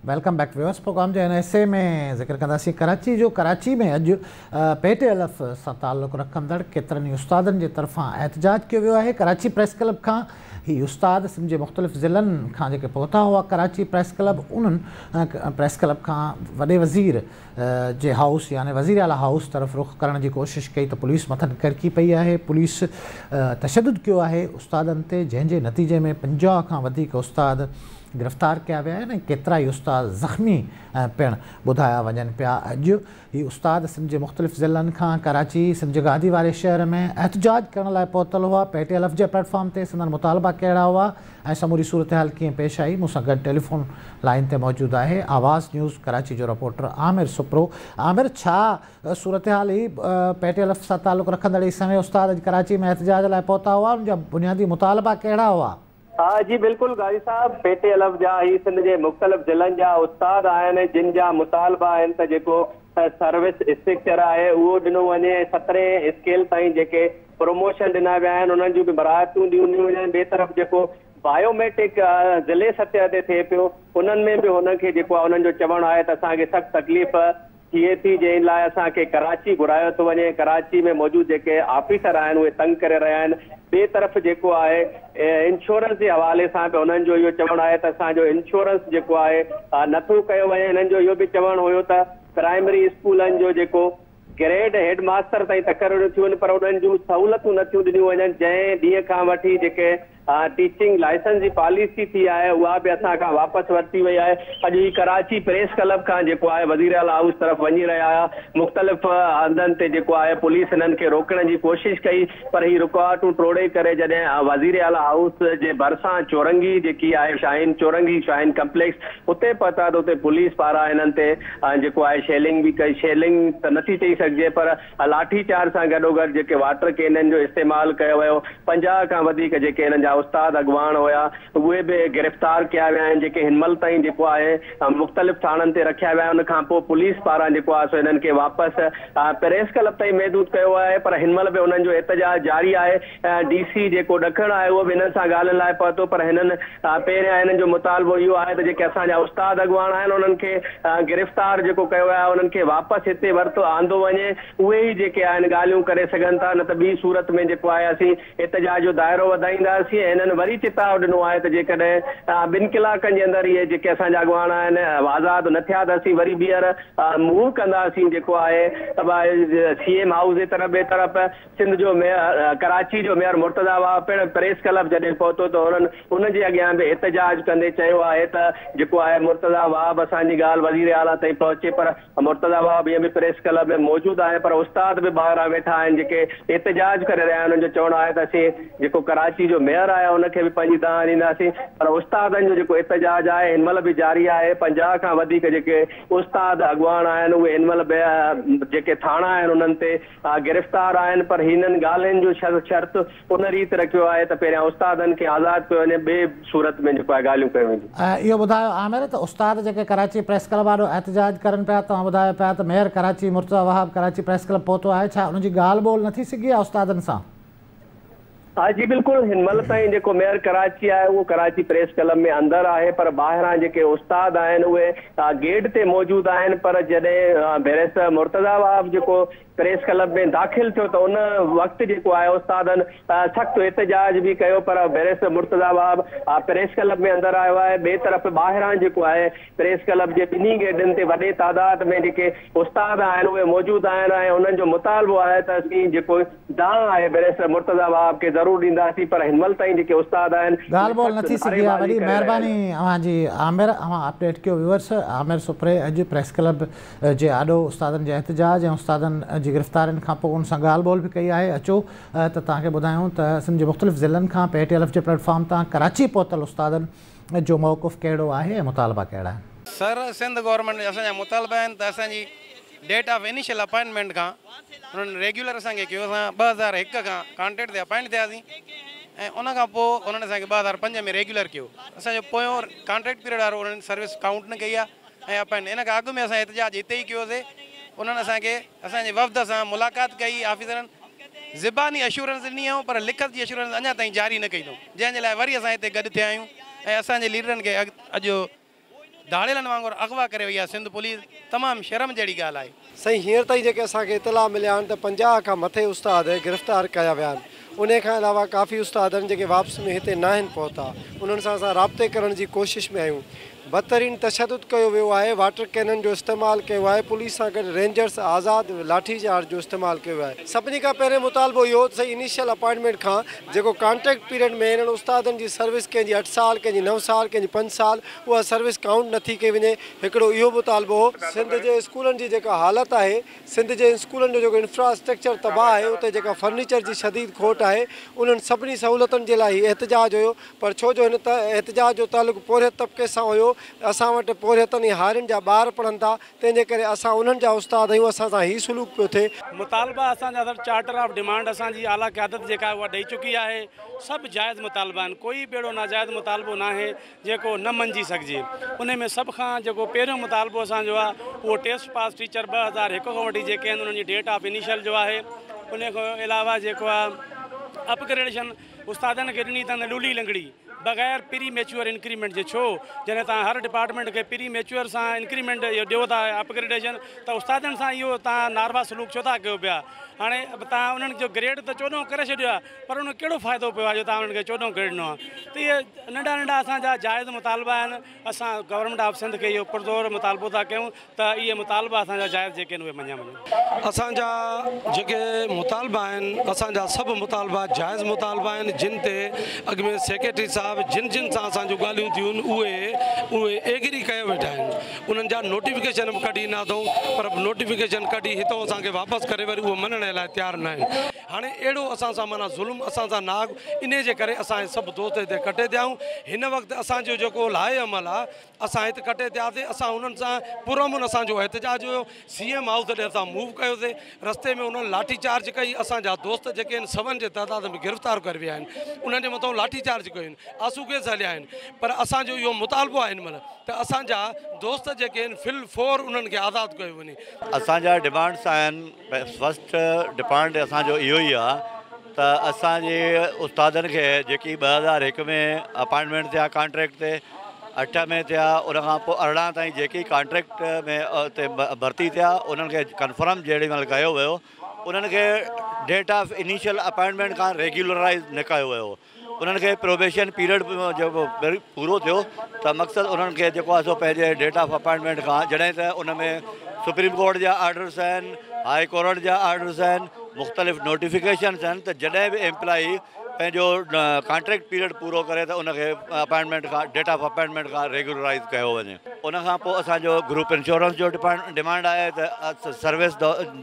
Welcome back viewers programme جي هن حصي ۾ ذڪر ڪنداسين ڪراچي جو. ڪراچي ۾ اڄ پي ٽي ايل ايف سان تعلق رکندڙ ڪيترن ئي استادن جي طرفان احتجاج ڪيو ويو آهي. ڪراچي پريس ڪلب کان هي استاد سنڌ جي مختلف ضلعن کان جيڪي پهتا هئا ڪراچي پريس ڪلب، انهن پريس ڪلب کان وڏي وزير جي هائوس يعني وزير اعليٰ هائوس طرف رخ ڪرڻ جي ڪوشش ڪئي ته پوليس مٿن ڪڙڪي پئي آهي. پوليس تشدد ڪيو آهي استادن تي، جنهن جي نتيجي ۾ 50 کان وڌيڪ استاد گرفتار ڪيا ويا آهن ۽ ڪيترائي استاد زخمي پڻ ٻڌايا وڃن پيا. اڄ هي استاد سنڌ جي مختلف ضلعن کان ڪراچي سنڌ جي گادي واري شهر ۾ احتجاج ڪرڻ لاء پهتل هئا. پي ٽي ايل ايف جي پليٽ فارم تي سندن مطالبا ڪهڙا هئا ۽ سموري صورتحال ڪيئن پيش آئي، مون سان گڏ ٽيليفون لائين تي موجود آهي آواز نيوز ڪراچي جو رپورٽر عامر سپرو. عامر، ڇا صورتحال هئي؟ پي ٽي ايل ايف سان تعلق رکندڙ هي سوين استاد اڄ ڪراچي ۾ احتجاج لاء پهتا هئا، ان جا بنيادي مطالبا ڪهڙا هئا؟ ها جي بلڪل قاضي صاحب، پي ٽي ايل ايف جا هي سنڌ جي مختلف ضلعن جا استاد آهن، جن جا مطالبا آهن ته جيڪو سروس اسٽرڪچر آهي اهو ڏنو وڃي ۽ 17هين اسڪيل تائين جيڪي پروموشن ڏنا ويا آهن انهن جون به مراعتون ڏنيون وڃن. ٻئي طرف جيڪو بايوميٽرڪ ضلعي سطح تي ٿئي پيو انهن ۾ به هنن کي جيڪو آهي انهن جو چوڻ آهي ته اسان کي سخت تڪليف ٿئي ٿي، جنهن لاء اسان کي ڪراچي گهرايو ٿو وڃي، ڪراچي ۾ موجود جيڪي آفيسر آهن اهي تنگ ڪري رهيا آهن. ٻئي طرف جيڪو آهي انشورنس جي حوالي سان به هنن جو اهو چوڻ آهي ته اسان جو انشورنس جيڪو آهي نٿو ڪيو وڃي. هنن جو اهو به چوڻ هيو ته پرائمري اسڪولن جو جيڪو گريڊ هيڊ ماستر تائين تقرريون ٿيون پر انهن جون سهولتون نٿيون ڏنيون وڃن، جنهن ڏينهن کان وٺي جيڪي ٽيچنگ لائسنس جي پاليسي ٿي آهي اها به اسان کان واپس ورتي وئي آهي. اڄ هي ڪراچي پريس ڪلب کان جيڪو آهي وزير اعليٰ هائوس طرف وڃي رهيا هيا، مختلف هنڌن تي جيڪو آهي پوليس هنن کي روڪڻ جي ڪوشش ڪئي پر هي رڪاوٽون ٽوڙي ڪري جڏهن وزير اعليٰ هائوس جي ڀرسان چورنگي جيڪي آهي شاهين چورنگي شاهين ڪمپليڪس اتي پهتا ته اتي پوليس پاران هنن تي جيڪو آهي شيلنگ به ڪئي، شيلنگ ته نٿي چئي سگهجي پر لاٺي چارج سان گڏوگڏ جيڪي واٽر ڪينن جو استعمال ڪيو ويو، 50 کان وڌيڪ جيڪي هنن جا استاد اڳواڻ هيا اهي به گرفتار ڪيا ويا آهن، جيڪي هن مهل تائين جيڪو آهي مختلف ٿاڻن تي رکيا ويا آهن. ان کان پوء پوليس پاران جيڪو آهي سو هنن کي واپس پريس ڪلب تائين محدود ڪيو ويو آهي پر هن مهل به انهن جو احتجاج جاري آهي. ڊي سي جيڪو ڏکڻ آهي اهو به هنن سان ڳالهين لاء پهتو پر هنن پهريان هنن جو مطالبو اهو آهي ته جيڪي اسان جا استاد اڳواڻ آهن انهن کي گرفتار جيڪو ڪيو ويو آهي انهن کي واپس هتي ورتو آندو وڃي، اهي ئي جيڪي آهن ڳالهيون ڪري سگهن ٿا، نه ته ٻي صورت ۾ جيڪو آهي اسين احتجاج جو دائرو وڌائينداسين. ۽ هنن وري چتاء ڏنو آهي ته جيڪڏهن 2 ڪلاڪن جي اندر اهي جيڪي اسان جا اڳواڻ آهن آزاد نه ٿيا ته اسين وري ٻيهر موو ڪنداسين جيڪو آهي سي ايم هائوس جي طرف. ٻئي طرف سنڌ جو ميئر ڪراچي جو ميئر مرتضيٰ وهاب پڻ پريس ڪلب جڏهن پهتو ته هنن ان جي اڳيان به احتجاج ڪندي چيو آهي ته جيڪو آهي مرتضيٰ وهاب اسان جي ڳالهه وزير اعليٰ تائين پهچي پر مرتضيٰ وهاب ائين به پريس ڪلب ۾ موجود آهي پر استاد به ٻاهران ويٺا آهن جيڪي احتجاج ڪري رهيا آهن. انهن جو چوڻ آهي ته اسين جيڪو ڪراچي جو ميئر آهي ان کي به پنهنجي دانهن ڏينداسين پر استادن جو جيڪو احتجاج آهي هن مهل به جاري آهي. 50 کان وڌيڪ جيڪي استاد اڳواڻ آهن اهي هن مهل به جيڪي ٿاڻا آهن انهن تي گرفتار آهن پر هنن ڳالهين جو شرط ان ريت رکيو آهي ته پهريان استادن کي آزاد ڪيو وڃي ٻي صورت ۾ جيڪو آهي ڳالهيون ڪيون وينديون. اهو ٻڌايو عامر ته استاد جيڪي ڪراچي پريس ڪلب آڏو احتجاج ڪرن پيا، توهان ٻڌايو پيا ته mayor Karachi Murtaza Wahab Karachi press club پهتو آهي، ڇا ان جي ڳالهه ٻولهه نه ٿي سگهي آهي استادن سان؟ ها جي بلڪل هن مهل تائين جيڪو ميئر ڪراچي آهي اهو ڪراچي پريس ڪلب ۾ اندر آهي پر ٻاهران جيڪي استاد آهن اهي گيٽ تي موجود آهن پر جڏهن بئريسٽر مرتضيٰ وهاب جيڪو پريس ڪلب ۾ داخل ٿيو ته ان وقت جيڪو آهي استادن سخت احتجاج به ڪيو پر barrister Murtaza Wahab press club ۾ اندر آيو آهي. ٻئي طرف ٻاهران جيڪو آهي پريس ڪلب جي ٻنهي گيٽن تي وڏي تعداد ۾ جيڪي استاد آهن اهي موجود آهن ۽ انهن جو مطالبو آهي ته اسين جيڪو دانهن آهي بئريسٽر مرتضيٰ وهاب کي ضرور ڏينداسين پر هن مهل تائين جيڪي استاد آهن ڳالهه اهي ٻولهه نه سخت ٿي سگهي آهي. نعريبازي وڏي ڪري رهيا آهن. مهرباني اوهان جي عامر، اوهان اپڊيٽ ڪيو. ويورس عامر سپري اڄ پريس ڪلب جي آڏو استادن جي احتجاج ۽ استادن جي گرفتارين کان پوء ان سان ڳالهه ٻولهه به ڪئي آهي. اچو ته توهان کي ٻڌايون ته سنڌ جي مختلف ضلعن کان پي ٽي ايل ايف جي پليٽ فارم تان ڪراچي پهتل استادن جو موقف ڪهڙو آهي ۽ مطالبا ڪهڙا آهن. سر سنڌ گورنمينٽ اسان جا مطالبا آهن ته اسان جي ڊيٽ آف انيشل اپائنٽمينٽ کان انهن ريگيولر اسان کي ڪيو، اسان 2001 کان ڪانٽريڪٽ تي اپائنٽ ٿياسين ۽ ان کان پوء انهن اسان کي 2005 ۾ ريگيولر ڪيو. اسان جو پويون ڪانٽريڪٽ پيريڊ وارو انهن سروس ڪائونٽ نه ڪئي آهي ۽ اپائنٽ ان کان اڳ ۾ اسان احتجاج هتي ئي ڪيوسي. انهن اسان کي اسان جي وفد سان ملاقات ڪئي، آفيسرن زباني اشورنس ڏني اٿئون پر لکت جي اشورنس اڃا تائين جاري نه ڪئي اٿئون، جنهن جي لاء وري اسان هتي گڏ ٿيا آهيون ۽ اسان جي ليڊرن کي اڄ ڌاڙيلن وانگر اغوا ڪري وئي آهي سنڌ پوليس. تمام شرم جهڙي ڳالهه آهي. سائين، هينئر تائين جيڪي اسان کي اطلاع مليا آهن ته 50 کان مٿي استاد گرفتار ڪيا ويا آهن. ان کان علاوه ڪافي استاد آهن جيڪي واپس ۾ هتي ناهن پهتا، انهن سان اسان رابطي ڪرڻ جي ڪوشش ۾ آهيون. بدترين تشدد ڪيو ويو آهي، واٽر ڪينن جو استعمال ڪيو آهي، پوليس سان گڏ رينجرس آزاد لاٺي چارج جو استعمال ڪيو آهي. سڀني کان پهرين مطالبو اهو ته سائين انيشل اپائنٽمينٽ کان جيڪو ڪانٽريڪٽ پيريڊ ۾ هنن استادن جي سروس ڪنهن جي 8 سال، ڪنهن جي 9 سال، ڪنهن جي 5 سال، اها سروس ڪائونٽ نٿي ڪئي وڃي. هڪڙو اهو مطالبو هو. سنڌ جي اسڪولن جي جيڪا حالت آهي، سنڌ جي اسڪولن جو جيڪو انفراسٽرڪچر تباهه آهي، اتي جيڪا فرنيچر جي شديد کوٽ آهي، انهن سڀني سهولتن جي لاء هي احتجاج هيو. پر ڇو جو هن احتجاج جو تعلق پورهيت طبقي سان هيو، اسان وٽ پورهيتن ۽ هارين جا ٻار پڙهن ٿا، تنهن جي ڪري اسان انهن جا استاد آهيون، اسان سان هي سلوڪ پيو ٿئي. مطالبا اسان جا سر چارٽر آف ڊيمانڊ اسان جي اعليٰ قيادت جيڪا آهي اها ڏئي چڪي آهي. سڀ جائز مطالبا آهن، ڪوئي به اهڙو ناجائز مطالبو ناهي جيڪو نه مڃجي سگهجي. ان ۾ سڀ کان جيڪو پهريون مطالبو اسان جو آهي اهو ٽيسٽ پاس ٽيچر 2001 کان وٺي جيڪي آهن انهن جي ڊيٽ آف انيشل جو آهي. ان کان علاوه جيڪو آهي اپگريڊيشن استادن کي ڏني اٿن لولي لنگڙي بغير پري ميچوئر انڪريمينٽ جي. ڇو جڏهن توهان هر ڊپارٽمينٽ کي پري ميچوئر سان انڪريمينٽ اهو ڏيو ٿا اپگريڊيشن، ته استادن سان اهو توهان ناروا سلوڪ ڇو ٿا ڪيو پيا؟ هاڻي توهان انهن جو گريڊ ته 14 ڪري ڇڏيو آهي، پر ان ڪهڙو فائدو پيو آهي جو توهان انهن کي 14 گريڊ ڏنو آهي؟ ته اهي ننڍا ننڍا اسان جا جائز مطالبا آهن. اسان گورنمينٽ آف سنڌ کي اهو پرزور مطالبو ٿا ڪيون ته اهي مطالبا اسان جا جائز جيڪي آهن اهي مڃيا وڃن. اسان جا جيڪي مطالبا آهن، اسان جا سڀ مطالبا جائز مطالبا آهن، جن تي اڳ ۾ سيڪريٽري صاحب جن جن سان اسان جون ڳالهيون ٿيون آهن، اهي ايگري ڪيو ويٺا آهن. انهن جا نوٽيفڪيشن به ڪڍي ڏنا اٿئون، پر نوٽيفڪيشن ڪڍي هتان اسان کي واپس ڪري وري اهو مڃڻ لاء تيار نه آهن. هاڻي اهڙو اسان سان معنيٰ ظلم، اسان سان ناحق، انهي جي ڪري اسان سڀ دوست هتي ڪٺي ٿيا آهيون. هن وقت اسان جو جيڪو لاءِ عمل آهي، اسان هتي ڪٺي ٿياسين، اسان انهن سان پرامن اسان جو احتجاج هيو. سي ايم هائوس ڏي اسان موو ڪيوسين، رستي ۾ انهن لاٺي چارج ڪئي. اسان جا دوست جيڪي آهن سون جي تعداد ۾ گرفتار ڪري ويا آهن، انهن جي مٿان لاٺي چارج ڪيون آهن، آنسو گيس هليا آهن. پر اسان جو اهو مطالبو آهي هن مهل ته اسان جا دوست جيڪي آهن في الفور انهن کي آزاد ڪيو وڃي. اسان جا ڊمانڊس آهن. فرسٽ ڊمانڊ اسان جو اهو ئي آهي ته اسان جي استادن کي جيڪي 2001 ۾ اپائنٽمينٽ ٿيا ڪانٽريڪٽ تي، 8 ۾ ٿيا، ان کان پوءِ 18 تائين جيڪي ڪانٽريڪٽ ۾ تي ڀرتي ٿيا، انهن کي ڪنفرم جهڙي مهل ڪيو ويو، انهن کي ڊيٽ آف انيشل اپائنٽمينٽ کان ريگيولرائز نه ڪيو ويو. انهن کي پروبيشن پيريڊ جيڪو پورو ٿيو ته مقصد انهن کي جيڪو آهي سو پنهنجي ڊيٽ آف اپائنٽمينٽ کان، جڏهن ته ان ۾ سپريم ڪورٽ جا آرڊرس آهن، هائي ڪورٽ جا آرڊرس آهن، مختلف نوٽيفڪيشنس آهن ته جڏهن به ايمپلائي پنهنجو ڪانٽريڪٽ پيريڊ پورو ڪري ته ان کي اپائنٽمينٽ کان، ڊيٽ آف اپائنٽمينٽ کان ريگيولرائز ڪيو وڃي. ان کان پوءِ اسان جو گروپ انشورنس جو ڊمانڊ آهي ته سروس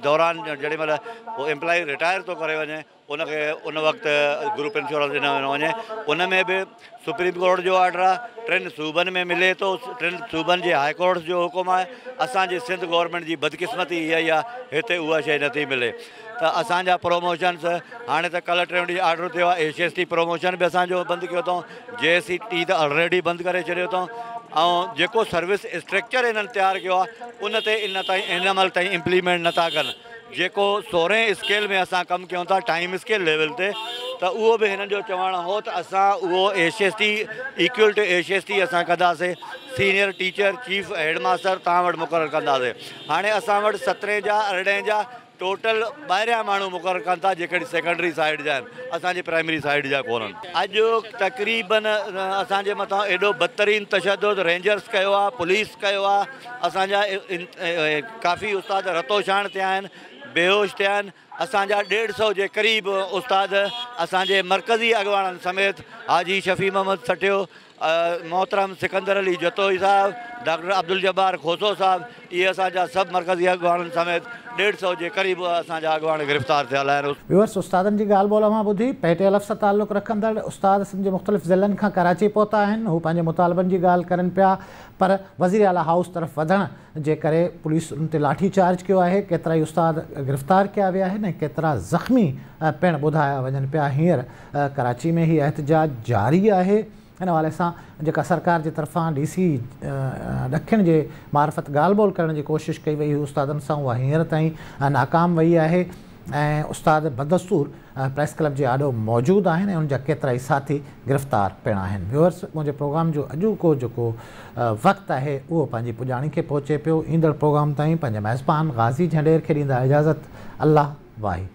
دوران جيڏي مهل اهو ايمپلائي رٽائر ٿو ڪري وڃي، ان کي ان وقت گروپ انشورنس ڏنو وڃي. ان ۾ به سپريم ڪورٽ جو آرڊر آهي، 3 صوبن ۾ ملي ٿو، 3 صوبن جي هائي ڪورٽس جو حڪم آهي. اسان جي سنڌ گورنمينٽ جي بدقسمتي اها ئي آهي، هتي اها شيءِ نٿي ملي ته اسان جا پروموشنس هاڻي ته ڪلهه ٽيون ڏينهن آرڊر ٿيو آهي، ايڇ ايس ٽي پروموشن به اسان جو بند ڪيو اٿئون، جي ايس سي ٽي ته آلريڊي بند ڪري ڇڏيو اٿئون. ۽ جيڪو سروس اسٽرڪچر هنن تيار ڪيو آهي ان تي ان تائين هن مهل تائين امپليمينٽ نٿا ڪن. جيڪو 16 اسڪيل ۾ اسان ڪم ڪيون ٿا ٽائيم اسڪيل ليول تي، ته اهو به هنن جو چوڻ هو ته اسان اهو H S T equal to H S T اسان ڪنداسين، senior teacher chief head master توهان وٽ مقرر ڪنداسين. هاڻي اسان وٽ 17 جا 18 جا ٽوٽل ٻاهريان ماڻهو مقرر ڪن ٿا جيڪي سيڪنڊري سائيڊ جا آهن، اسان جي پرائمري سائيڊ جا ڪونهن. اڄ تقريبن اسان جي مٿان ايڏو بدترين تشدد رينجرس ڪيو آهي، پوليس ڪيو آهي. اسان جا ڪافي استاد رتوڇاڻ ٿيا آهن، بيهوش ٿيا آهن. اسان جا 150 جي قريب استاد اسان جي مرڪزي اڳواڻن سميت حاجي شفيع محمد سٺيو، محترم سڪندر علي جتوئي صاحب، ڊاڪٽر عبدالجبار کوسو صاحب، اهي اسان جا سڀ مرڪزي اڳواڻن سميت 150 جي قريب اسان جا اڳواڻ گرفتار ٿيل آهن. ويورس، استادن جي ڳالهه ٻولهه اوهان ٻڌي. پيٽي الف سان تعلق رکندڙ استاد سنڌ جي مختلف ضلعن کان ڪراچي پهتا آهن. هو پنهنجي مطالبن جي ڳالهه ڪرن پيا، پر وزير اعليٰ هائوس طرف وڌڻ جي ڪري پوليس ان تي لاٺي چارج ڪيو آهي. ڪيترا ئي استاد گرفتار ڪيا ويا آهن ۽ ڪيترا زخمي پڻ ٻڌايا وڃن پيا. هينئر ڪراچي ۾ هي احتجاج جاري آهي. ان حوالي سان جيڪا سرڪار جي طرفان ڊي سي ڏکڻ جي معرفت ڳالهه ٻولهه ڪرڻ جي ڪوشش ڪئي وئي هئي استادن سان، اها هينئر تائين ناڪام وئي آهي. ۽ استاد بدستور پريس ڪلب جي آڏو موجود آهن ۽ ان جا ڪيترائي ساٿي گرفتار پڻ آهن. ويوئرس، منهنجي پروگرام جو اڄوڪو جيڪو وقت آهي اهو پنهنجي پڄاڻي کي پهچي پيو. ايندڙ پروگرام تائين پنهنجي ميزبان غازي جهنڊير کي ڏيندا اجازت. الله واهي.